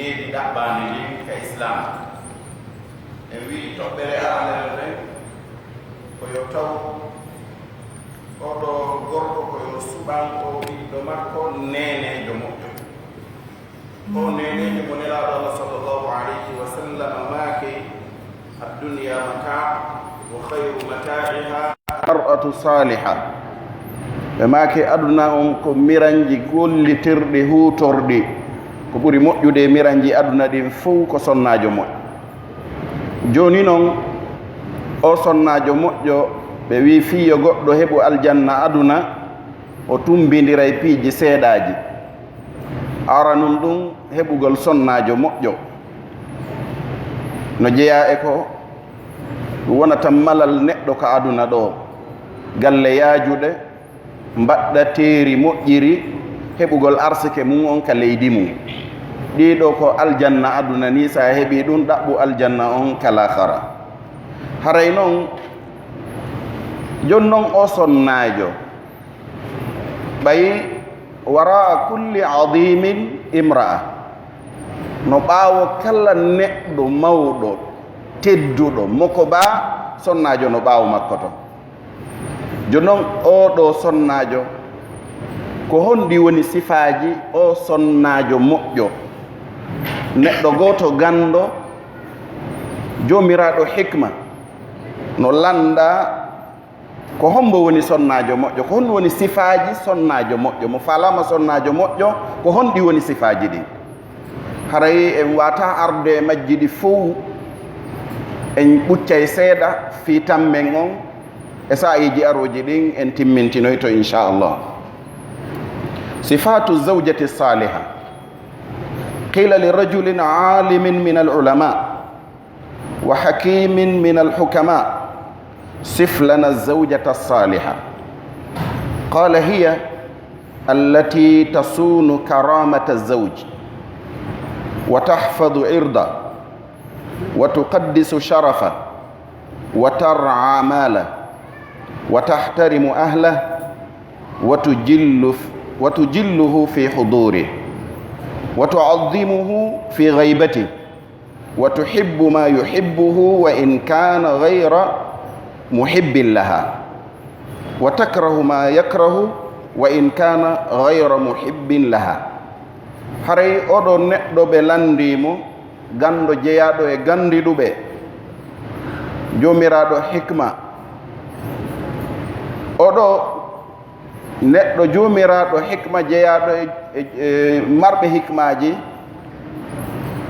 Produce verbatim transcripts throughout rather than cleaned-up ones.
Leydi ɗaɓɓaandi ndin ka Islaam. En wi'i toɓɓere aranere nden ko yo taw oo ɗoo gorko ko yo suɓan oo ɓiɗɗo makko neeneejo moƴƴo. Ko neeneejo mo Nelaaɗo Allah sallallahu alayhi wa sallam maaki, "Ad-dunya mataa', wa khayru mataa'iha al-mar'atu saaliha." Ɓe maaki, "Aduna on ko miranji gollitirɗi, huutorɗi. Ko ɓuri moƴƴude e miranji aduna ɗin fow ko sonnaajo moƴƴo." Jooni non, oo sonnaajo moƴƴo, ɓe wi'i fii yo goɗɗo heɓu aljanna aduna, o tumbindiray piiji seeɗaaji. Aranun ɗun, heɓugol sonnaajo moƴƴo. No jeyaa e ko wonata malal neɗɗo ka aduna ɗoo, galle yaajuɗe, mbaɗɗa teeri moƴƴiri, heɓugol arsike mun on ka leydi mun. Ɗii ɗoo ko aljanna aduna nii, si a heɓii ɗun, ɗaɓɓu aljanna on ka laakara. Haray non, jon non oo sonnaajo, ɓay waraa kulli adimin imra'a, no ɓaawo kala neɗɗo mawɗo, tedduɗo, mokobaa, sonnaajo no ɓaawo makko ton. Jooni non, oo ɗoo sonnaajo, ko honɗi woni sifaaji oo sonnaajo moƴƴo? Neɗɗo gooto ganndo, joomiraaɗo hikma, no lannda ko hommbo woni sonnaajo moƴƴo, ko honɗum woni sifaaji sonnaajo moƴƴo? Mo faalaama sonnaajo moƴƴo, ko honɗi woni sifaaji ɗin? Haray en waawataa arde e majji ɗi fow, en ɓuccay seeɗa fii tammen on, e saa'iiji arooji ɗin en timmintinoyto, inchallah. Sifatu zawjati saliha. Qila li rajulin alimin min al ulama, وحكيم من الحكماء، صف لنا الزوجة الصالحة. قال: هي التي تصون كرامة الزوج، وتحفظ عرضه، وتقدس شرفه، وترعى ماله، وتحترم أهله، وتجل، وتجله في حضوره، وتعظمه في غيبته، وتحب ما يحبه وإن كان غير محب لها، وتكره ما يكره وإن كان غير محب لها. Haray oo ɗoo neɗɗo ɓe lanndii mo, ganndo jeyaaɗo e ganndiɗuɓe, joomiraaɗo hikma. Oo ɗoo neɗɗo joomiraaɗo hikma, jeyaaɗo e, e, e marɓe hikmaaji,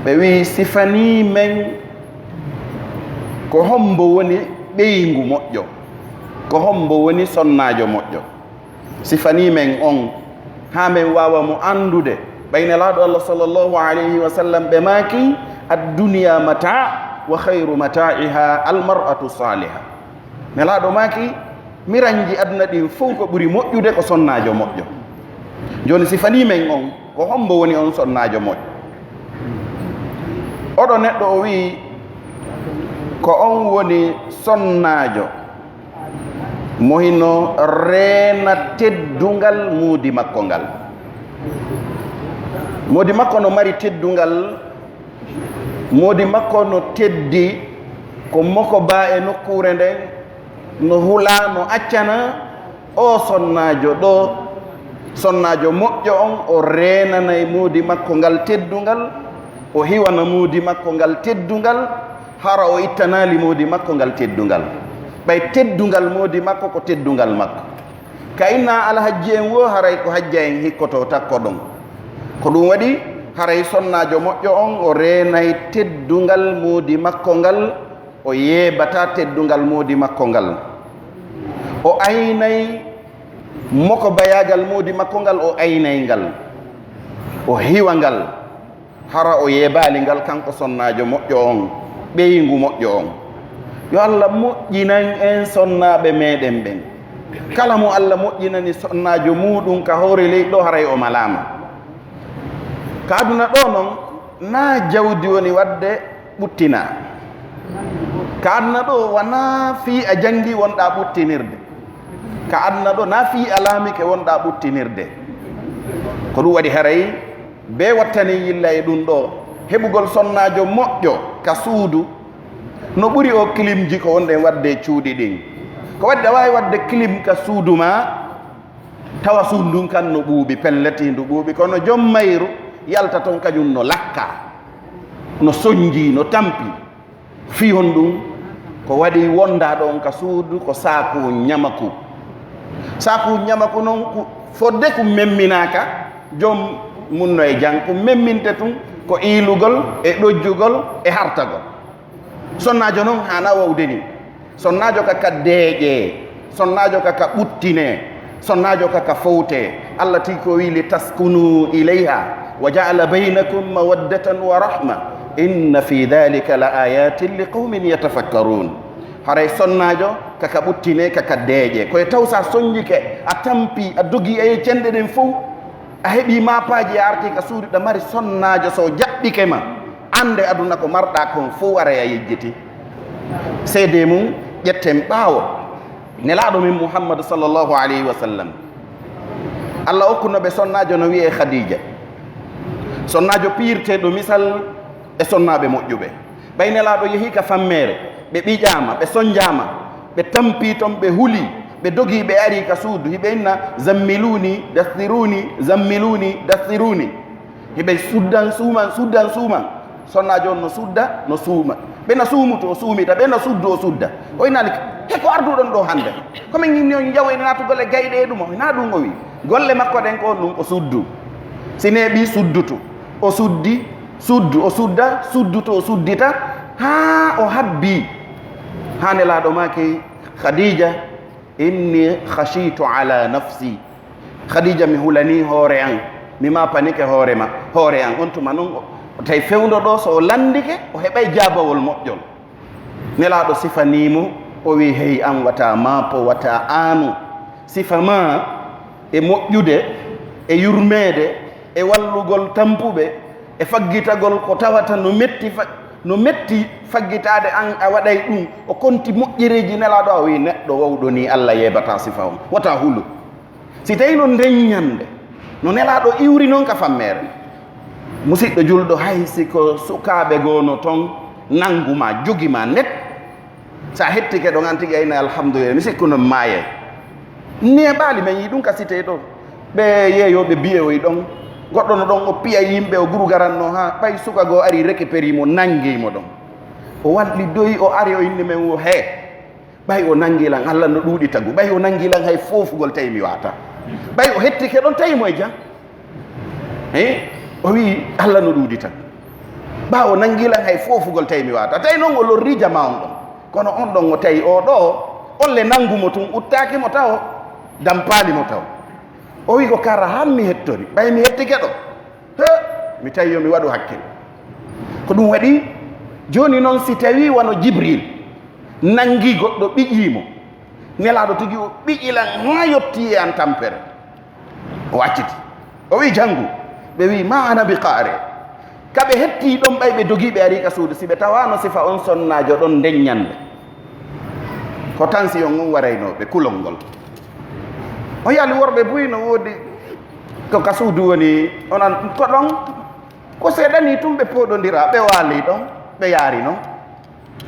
ɓe wi'i, sifanii men ko hommbo woni ɓeyngu moƴƴo, ko hommbo woni sonnaajo moƴƴo. Sifanii men on, haa men waawa mo anndude. Ɓay Nelaaɗo Allah sallallahu alayhi wa sallam ɓe maaki, "Ad-dunya mata', wa khayru mata'iha al-mar'atu saliha." Nelaaɗo maaki, miranji aduna ɗin fow ko ɓuri moƴƴude ko sonnaajo moƴƴo. Jooni sifanii men on, ko hommbo woni on sonnaajo moƴƴo? Oɗo neɗɗo o wi'i, ko on woni sonnaajo mo hino reena teddungal moodi makko ngal. Moodi makko no mari teddungal, moodi makko no teddi, ko mokobaa e nokkuure nden, no hulaa, no accanaa. Oo sonnaajo ɗoo, sonnaajo moƴƴo on, o reenanay moodi makko ngal teddungal, o hiwana moodi makko ngal teddungal, hara o ittanaali moodi makko ngal teddungal. Ɓay teddungal moodi makko ko teddungal makko. Ka inna alhajji en woo, haray ko hajja en hikkotoo takko ɗon. Ko ɗum waɗi, haray sonnaajo moƴƴo on, o reenay teddungal moodi makko ngal, o yeebataa teddungal moodi makko ngal. O aynay mokobayaagal moodi makko ngal, o aynay ngal, o hiwa ngal. Hara o yeebaali ngal kanko sonnaajo moƴƴo on, ɓeyngu moƴƴo on. Yo Allah moƴƴinan en sonnaaɓe meɗen ɓen. Kala mo Allah moƴƴinani sonnaajo muuɗum ka hoore leydi ɗoo, haray o malaama. Ka aduna ɗoo non, naa jawdi woni waɗde ɓuttinaa. Ka aduna ɗoo, wanaa fii a janngi wonɗaa ɓuttinirde. Ka aduna ɗoo, naa fii a laamike wonɗaa ɓuttinirde. Ko ɗum waɗi haray, bee wattani yilla e ɗum ɗoo, Heɓugol sonnaajo moƴƴo ka suudu no ɓuri oo kilimji ko wonɗen waɗde e cuuɗi ɗin. Ko waɗi a waawi waɗde kilim ka suudu maa, tawa suudu ndun kan no ɓuuɓi, pellet hindu ɓuuɓi, kono jom mayru yalta ton kañun no lakka, no sonji, no tampi. Fii honɗun? Ko waɗi wondaa ɗon ka suudu ko saaku ñamaku. Saaku ñamaku non, ku, fodde ku memminaaka, jom mun no e jam. Ku memminte tun ko iilugol e ɗojjugol e hartagol. Sonnaajo non haana wawde ni. Sonnaajo ka ka deeƴee, sonnaajo ka ka ɓuttinee, sonnaajo ka ka fowtee. Allah tigi ko wi'i, "Litaskunu ilayha wa ja'ala baynakum mawaddatan wa rahma. Inna fi dhalika la ayatin li qawmin yatafakkarun." Haray sonnaajo ka ka ɓuttinee, ka ka deeƴee. Ko e taw sa sonjike, a tampi, a dogi e cenɗe ɗen fow, a heɓi maapaaji, a arti ka suudu, ɗa mari sonnaajo, so jaɓɓike ma, annde aduna ko marɗa kon fow aray a yejjiti. Seedee mun ƴetten ɓaawo. Nelaaɗo men Muhammadu sallallahu alayhi wa sallam, Allah okkuno ɓe sonnaajo no wi'ee Khadija. Sonnaajo piyirteeɗo misal e sonnaaɓe moƴƴuɓe. Ɓay Nelaaɗo yehi ka fammeere, ɓe ɓiƴaama, ɓe sonjaama, ɓe tampii ton, ɓe hulii, ɓe dogii, ɓe arii ka suudu, hiɓe inna, "Zammiluni, dassiruni, zammiluni, dassiruni." Hiɓe suddan suuman, suddan suuman. Sonnaajo on no sudda, no suuma. Ɓe na suumutu, o suumita. Ɓe na suddu, o sudda. O innaali, "He ko arduɗon ɗoo hannde? Ko min inni on njawo ene naatugol e gayɗe e ɗum o?" Hinaa ɗum o wi'i. Golle makko ɗen ko on ɗum o suddu. Si neeɓii suddutu. O suddi, suddu, o sudda, suddutu, o suddita. Haa o habbii. Haa Nelaaɗo maaki, "Khadija, inni khashitu ala nafsi." Khadija, mi hulanii hoore an, mi maapanike hoore ma, hoore an. On tuma non, o tawi fewndo ɗoo, so o lanndike, o heɓay jaabawol moƴƴol. Nelaaɗo sifanii mo, o wi'i, "Hey an, wata maapo, wata aanu. Sifa maa e moƴƴude, e yurmeede, e wallugol tampuɓe, e faggitagol ko tawata no metti fa-, no metti faggitaade an, a waɗay ɗum." O konti moƴƴereeji Nelaaɗo, o wi'i, "Neɗɗo wawɗo nii, Allah yeebataa sifa on. Wata hulu." Si tawii no nden ñannde, no Nelaaɗo iwri non ka fammeere, musiɗɗo julɗo, hay si ko sukaaɓe goo no ton, nanngu ma, jogi ma, net, sa hettike ɗon, an tigi ayna, "Alhamdulillah, mi sikkuno mi maayay." Neeɓaali, men yii ɗum ka sitee ɗoo. Ɓe yeeyooɓe biyewoy ɗon, goɗɗo no ɗon, o piya yimɓe, o gurugaranno, haa ɓay suka goo ari, récupéri mo, nanngi mo ɗon. O wallidoyi, o ari, o inni men, wo hee. Ɓay o nanngi lan, Allah no ɗuuɗi tagu. Ɓay o nanngi lan hay foofugol, tawi mi waata. Ɓay o hettike ɗon, tawi mo e jam. Eh? O wi'i, "Allah no ɗuuɗi tagu." Ɓaa o nanngi lan hay foofugol, tawi mi waata. Tawi non o lorri jama on ɗon. Kono on ɗon o tawi o ɗoo, on le nanngu mo tun, uttaaki mo tawo, dampaali mo tawo. O wi'i, "Ko kara han mi hettori. Ɓay mi hettike ɗo." He, mi tawi yo mi waɗu hakkil. Ko ɗum waɗi, jooni non, si tawii wano Jibril nangi goɗɗo, ɓiƴii mo, Nelaaɗo tigi o ɓiƴi lan haa yottii e an tampere. O acciti. O wi'i, "Janngu." Ɓe wi'i, "Ma ana bi qaari." Ka ɓe hettii ɗon, ɓay ɓe dogii, ɓe arii ka suudu, si ɓe tawaano sifa on sonnaajo ɗon nden ñannde, ko tansiyon on waraynoo ɓe, kulol ngol. O yaali worɓe buy no woodi ko ka suudu woni, onon ko ɗon, ko seeɗa nii tun ɓe pooɗondiraa, ɓe waalii ɗon, ɓe yaari non.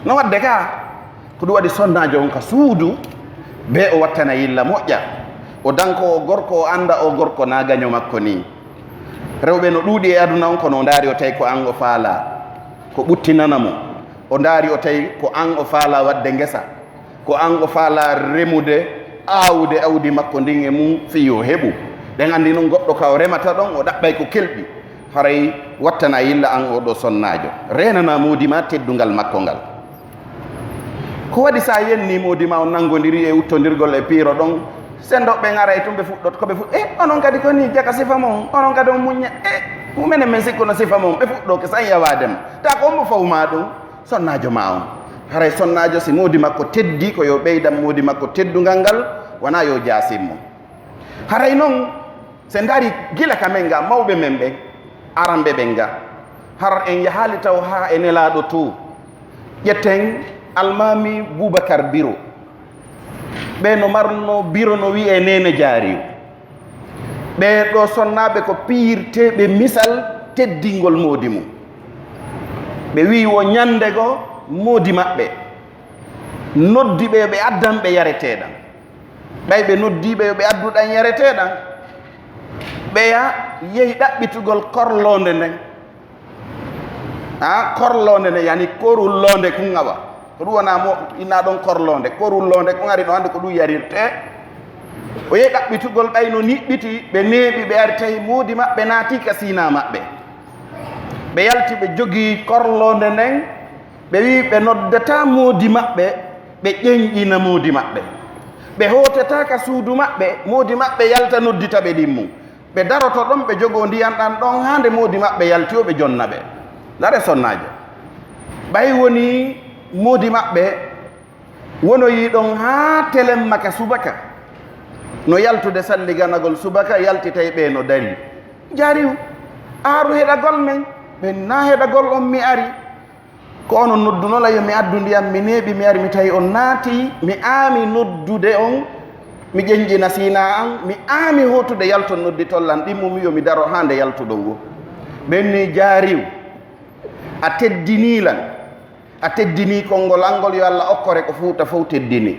No waɗde ka, ko ɗum waɗi sonnaajo on ka suudu, bee o wattana yilla moƴƴa. O danko o gorko, o annda o gorko naa gaño makko nii. Rewɓe no ɗuuɗi e aduna on, kono o ndaari o tawi ko an o faalaa, ko ɓuttinana mo. O ndaari o tawi ko an o faalaa waɗde ngesa. Ko an o faalaa remude, aawude awdi makko ndin e mum fii yo heɓu. Ɗen anndi non goɗɗo ka o remata ɗon, o ɗaɓɓay ko kelɗi. Haray wattana yilla an oo ɗoo sonnaajo. Reenanaa moodi maa teddungal makko ngal. Ko waɗi si a yennii moodi maa on nanngondirii e uttondirgol e piiro ɗon, senndooɓe ɓen aray tun ɓe fuɗɗoto, ko ɓe fuɗ-, "Eh, onon kadi ko nii, jaka sifa mon, onon kadi on muñña, eh, menen men sikkuno sifa mon." Ɓe fuɗɗoke san yawaade ma. Ta ko on mo faw maa ɗum. Sonnaajo maa on. Haray sonnaajo, si moodi makko teddii, ko yo ɓeydan moodi makko teddungal ngal, wanaa yo jaasin mo. Haray non, si en ndaari gila ka men ga, mawɓe men ɓen, aranɓe ɓen ga, har en yahaali taw haa e Nelaaɗo too. Ƴetten Almaami Buubakar Biro. Ɓe no marno biro no wi'ee Neene Jaariw. Ɓee ɗoo sonnaaɓe ko piyirteeɓe misal teddingol moodi mum. Ɓe wi'i wo ɲande goo moodi maɓɓe noddi ɓe yo ɓe addan ɓe yareteeɗan. Ɓay ɓe noddii ɓe yo ɓe addu ɗan yareteeɗan, ɓeya yehi ɗaɓɓitugol korloonde nden. A, korloonde nden, yani korulloonde kun awa. Ko ɗun wonaa mo inna ɗon korloonde, korulloonde kun ari no hande ko ɗun yarirtee. O yehi ɗaɓɓitugol ɓay no niɓɓiti, ɓe neeɓi, ɓe ari tawi moodi maɓɓe naatii ka siinaa maɓɓe. Ɓe yalti ɓe jogii korloonde nden, ɓe wi'i ɓe noddataa moodi maɓɓe, ɓe ƴenƴina moodi maɓɓe. Ɓe hootataa ka suudu maɓɓe, moodi maɓɓe yalta noddita ɓe ɗimmun. Ɓe daroto ɗon, ɓe jogoo ndiyan ɗan ɗon, haa nde moodi maɓɓe yalti o, ɓe jonna ɓe. Ndare sonnaajo. Ɓay wonii moodi maɓɓe wonoyii ɗon haa telemma ka subaka. No yaltude salliganagol subaka, yalti tawi ɓee no darii. Jaariw, aaru heɗagol men, ɓen naa heɗagol on mi ari. Ko onon noddunoo lan yo mi addu ndiyan, mi neeɓi, mi ari, mi tawi on naatii, mi aami noddude on, mi ƴenƴina siinaa an, mi aami hootude yalton nodditol lan, ɗimmun mi yo mi daro haa nde yaltuɗon woo. Ɓen nii jaariw, a teddinii lan, a teddinii konngol an ngol, yo Alla okkore ko Fuuta fow teddini.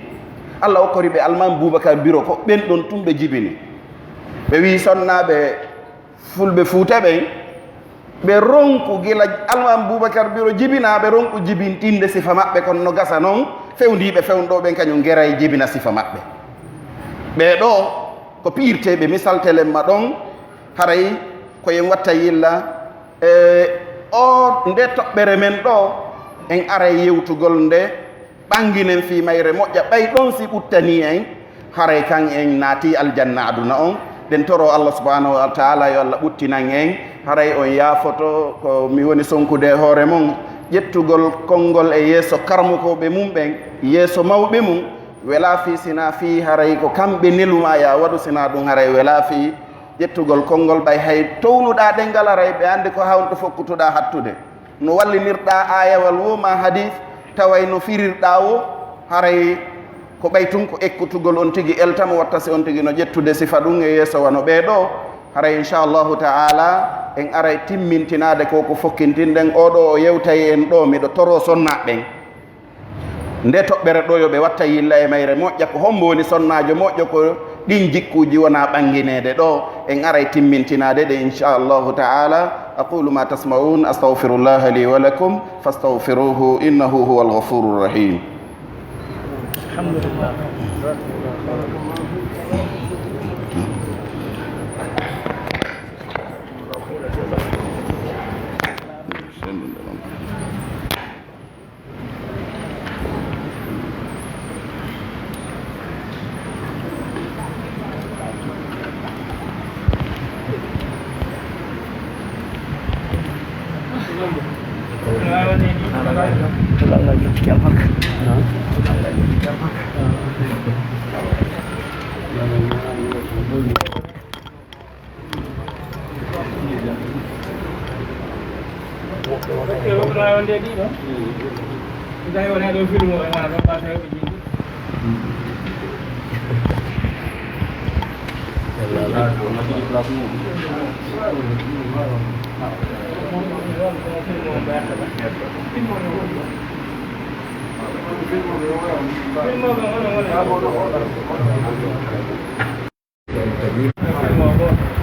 Alla okkori ɓe Almaami Buubakar Biro ko ɓen ɗon tun ɓe jibini. Ɓe wi'i sonnaaɓe Fulɓe Fuuta ɓen, ɓe ronku gila Almaami Buubakar Biro jibinaa, ɓe ronku jibintinde sifa maɓɓe, kono no gasa non, fewndiiɓe fewndo ɓen kaɲun geray jibina sifa maɓɓe. Ɓee ɗoo ko piirteeɓe misal telemma ɗon, haray ko en watta yilla, e, o, nde toɓɓere men ɗoo, en aray yewtugol nde, ɓanginen fii mayre moƴƴa, ɓay ɗon si ɓuttanii en, haray kan en naatii aljanna aduna on. Ɗen toroo Allah subhanahu wa ta'ala yo Allah ɓuttinan en, haray on yaafoto ko mi woni sonkude e hoore mon, ƴettugol konngol e yeeso karmukooɓe mun ɓen, yeeso mawɓe mun, welaa fii sinaa fii haray ko kamɓe nelu maa yaa waɗu, sinaa ɗun haray welaa fii ƴettugol konngol ɓay hay townuɗaa ɗenngal haray ɓe anndi ko hawnto fokkutuɗaa hattude. No wallinirɗaa aayawal woo maa hadiis, taway no firirɗaa woo, haray ko ɓay tun ko ekkutugol on tigi elta mo, watta si on tigi no ƴettude sifa ɗun e yeeso wano ɓee ɗoo. Haray, insha Allahu ta'ala, en aray timmintinaade ko ko fokkintinɗen. Oo ɗoo o yewtay en ɗoo, miɗo toroo sonnaaɓe ɓen. Nde toɓɓere ɗoo yo ɓe watta yilla e mayre moƴƴa. Ko hombo woni sonnaajo moƴƴo? Ko ɗin jikkuuji wonaa ɓanngineede ɗoo. En aray timmintinaade ɗe, insha Allahu ta'ala. أقول ما تسمعون، أستغفر الله لي ولكم، فاستغفروه، إنه هو الغفور الرحيم.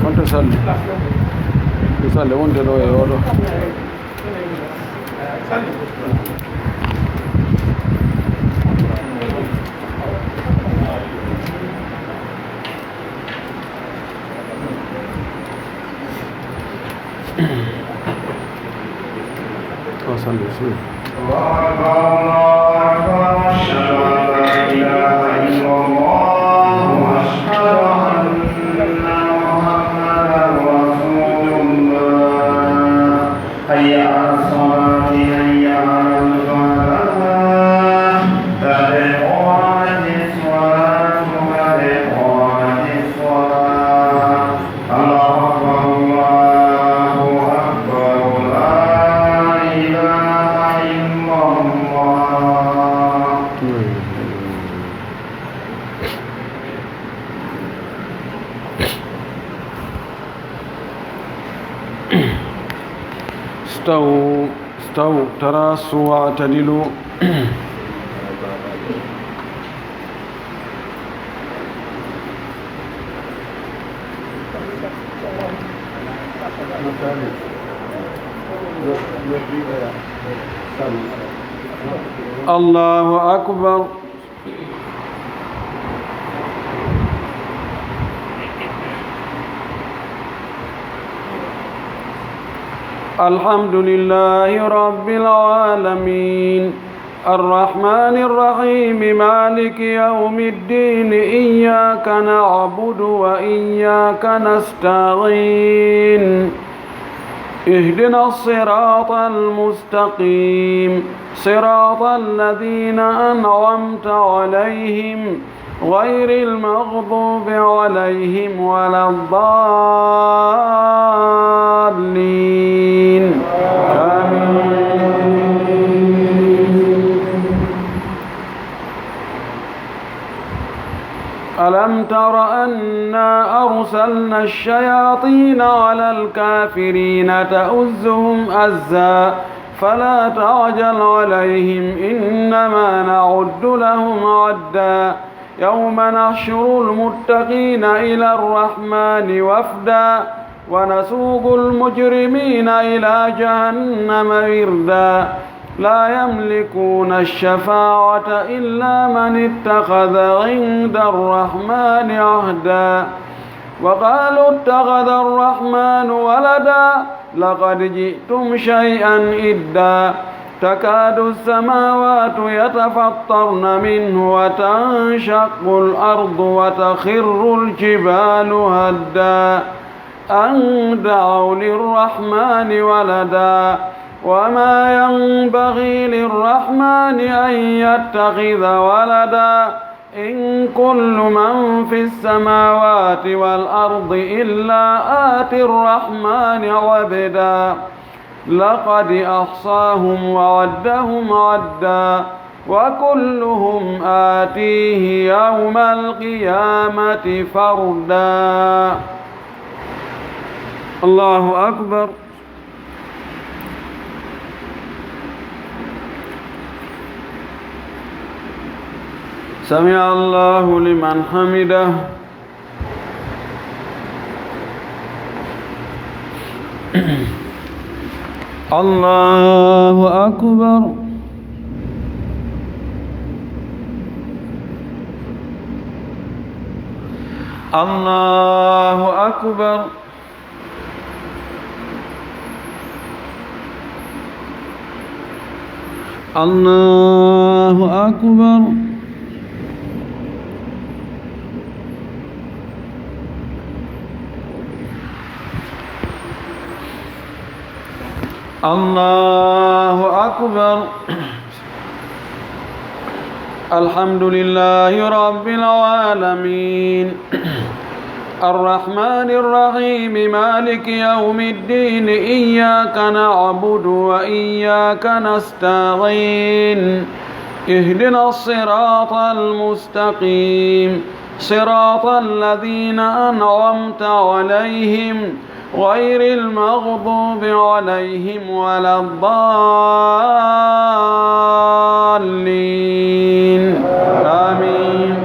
On to salli. To salli wonte ɗoo e oo ɗoo. الله أكبر، الله أكبر، أشهد أن لا إله إلا الله، أشهد أن محمدا رسول الله. حي على الصلاة، حي على الفلاح، قد قامت الصلاة، قد قامت الصلاة. الله أكبر، الله أكبر، لا إله إلا الله. استووا. استووا، تراصوا واعتدلوا. الله أكبر. الحمد لله رب العالمين. الرحمن الرحيم. مالك يوم الدين. إياك نعبد وإياك نستعين. اهدنا الصراط المستقيم. صراط الذين أنعمت عليهم غير المغضوب عليهم ولا الضالين. آمين. ألم تر أنا أرسلنا الشياطين على الكافرين تؤزهم أزا فلا تعجل عليهم إنما نعد لهم عدا يوم نحشر المتقين إلى الرحمن وفدا ونسوق المجرمين إلى جهنم وردا لا يملكون الشفاعة إلا من اتخذ عند الرحمن عهدا وقالوا اتخذ الرحمن ولدا لقد جئتم شيئا إدا تكاد السماوات يتفطرن منه وتنشق الأرض وتخر الجبال هدا أن دعوا للرحمن ولدا وما ينبغي للرحمن أن يتخذ ولدا إن كل من في السماوات والأرض إلا آتي الرحمن عبدا لقد أحصاهم وعدهم عدا وكلهم آتيه يوم القيامة فردا. الله أكبر. سمع الله لمن حمده. الله أكبر. الله أكبر. الله أكبر. الله أكبر. الحمد لله رب العالمين. الرحمن الرحيم. مالك يوم الدين. إياك نعبد وإياك نستعين. اهدنا الصراط المستقيم. صراط الذين أنعمت عليهم غير المغضوب عليهم ولا الضالين. آمين.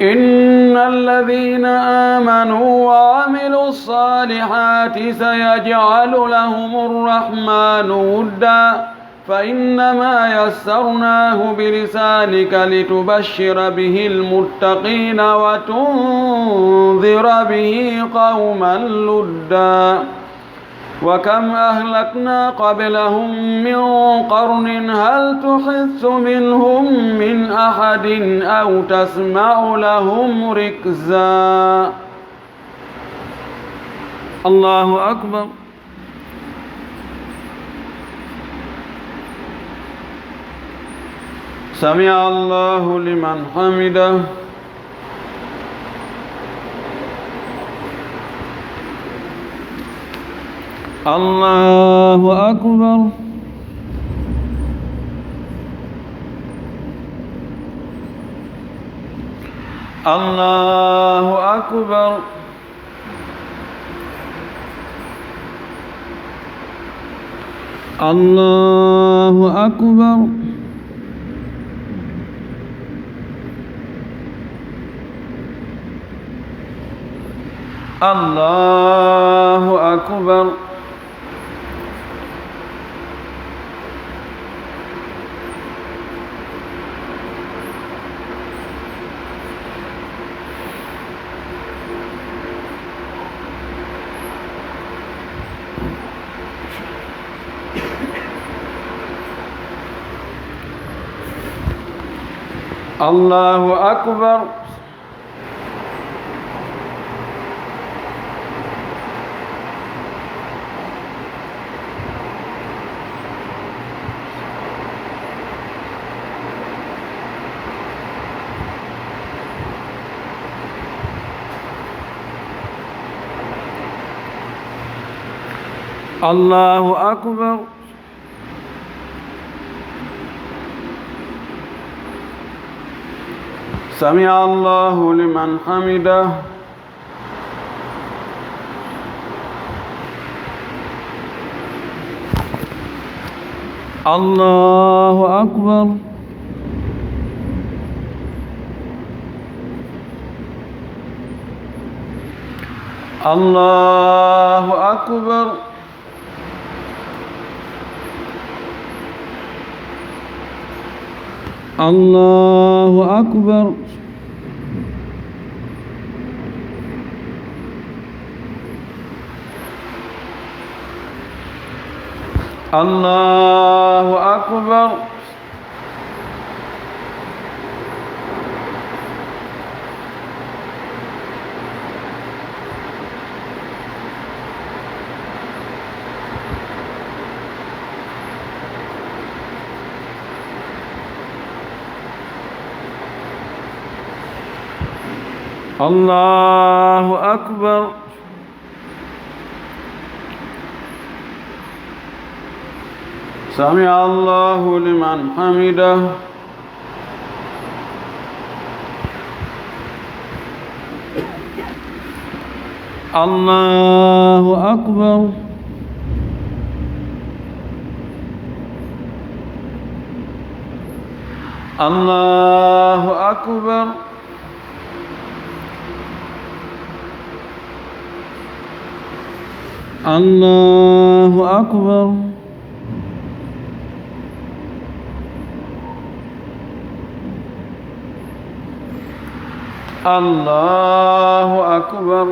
إن الذين آمنوا وعملوا الصالحات سيجعل لهم الرحمن ودا فإنما يسرناه بلسانك لتبشر به المتقين وتنذر به قوما لدا. وكم أهلكنا قبلهم من قرن هل تحس منهم من أحد أو تسمع لهم ركزا. الله أكبر. سمع الله لمن حمده. الله أكبر. الله أكبر. الله أكبر. الله أكبر. الله أكبر. الله أكبر. سمع الله لمن حمده. الله أكبر. الله أكبر. الله أكبر. الله أكبر. الله أكبر. سمع الله لمن حمده. الله أكبر. الله أكبر. الله أكبر. الله أكبر.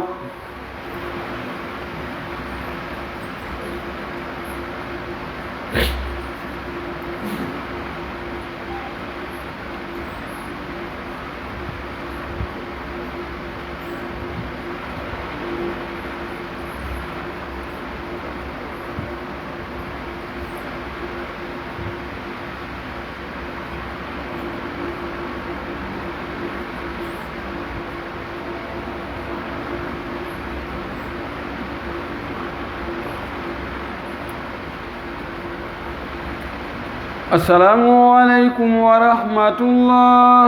السلام عليكم ورحمة الله.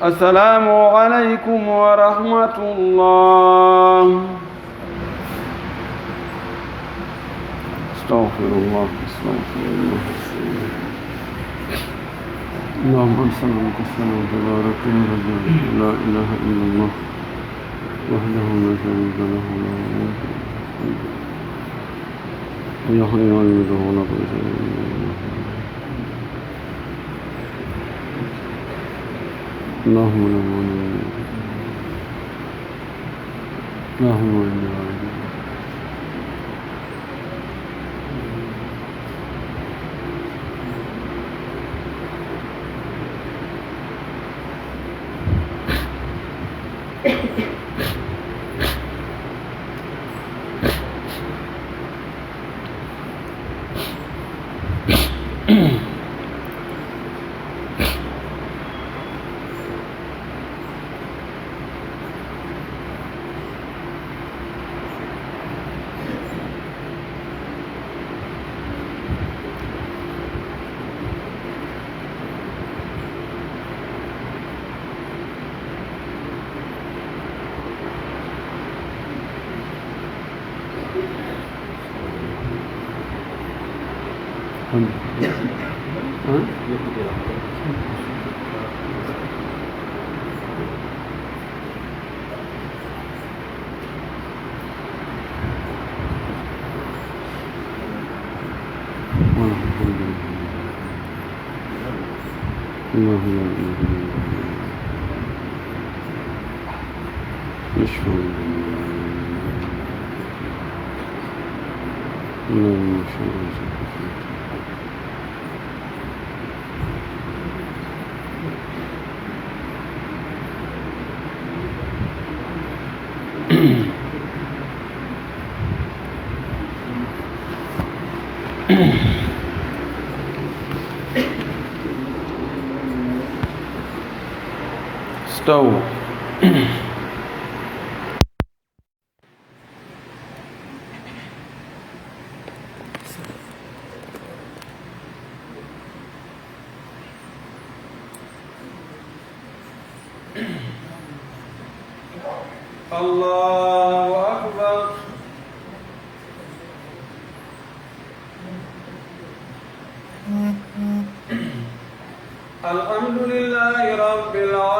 السلام عليكم ورحمة الله. أستغفر الله، أستغفر الله. اللهم أنت السلام ومنك السلام، تباركت يا ذا الجلال، لا إله إلا الله وحده لا شريك له، له الملك وله الحمد. يحيي ويميت وهو على كل شيء قدير. اللهم لا مانع لما، اللهم لا مانع. Hon? Hon? Alhamdulillah. Allahu la ilaha illallah. Ashhadu an la ilaha illallah. Allahumma salli ala sayyidina. استووا. الله أكبر. الحمد لله رب العالمين.